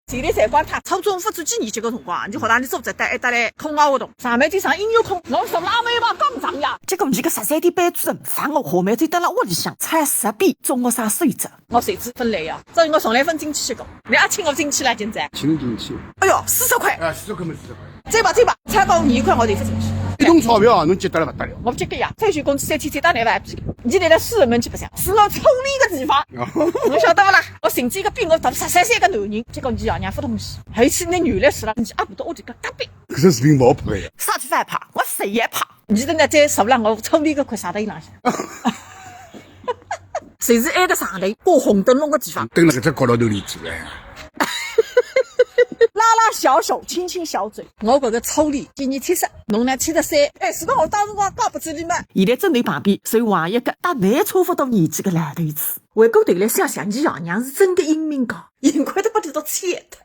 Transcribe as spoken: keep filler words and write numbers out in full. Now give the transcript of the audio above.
前头才关脱，初中勿转几年级个辰光，伲学堂里组织带一搭来课外活动，上面就上音乐课，我说拉妹嘛讲长呀。结果伲个十三点半正常个，后面就蹲辣屋里向，才十遍中学生守则。我随之分类呀，所以我从来勿进去个。你阿请我进去了，现在？请进去。哎哟，四十块，啊，四十块嘛，四十块。再吧再吧，超过廿块我就勿进去。一桶钞票啊，侬结得了勿得了。我勿结个呀，退休工资三千，再打来勿比。你来了私人门去白相，是我抽离个地方。侬晓得勿啦？我寻着一个比我大十三岁个男人，结果伲爷娘勿同意，还是拿女来是了，伲阿婆到屋里个隔壁。搿是视频勿好拍个呀。啥地方拍？我谁也拍。伲等呢，再受了我抽离个块啥的一浪向。侪是埃个上头挂红灯笼个地方。蹲辣搿只角落头里做个。拉拉小手，亲亲小嘴。我搿个抽离，今年七十，侬呢七十三。哎，是个我当辰光讲勿出来嘛。现在正对旁边，所以王一个搭侬差勿多年纪个老头子。回过头来想想，伲爷娘是真个英明个，幸亏得拨伊到切脱。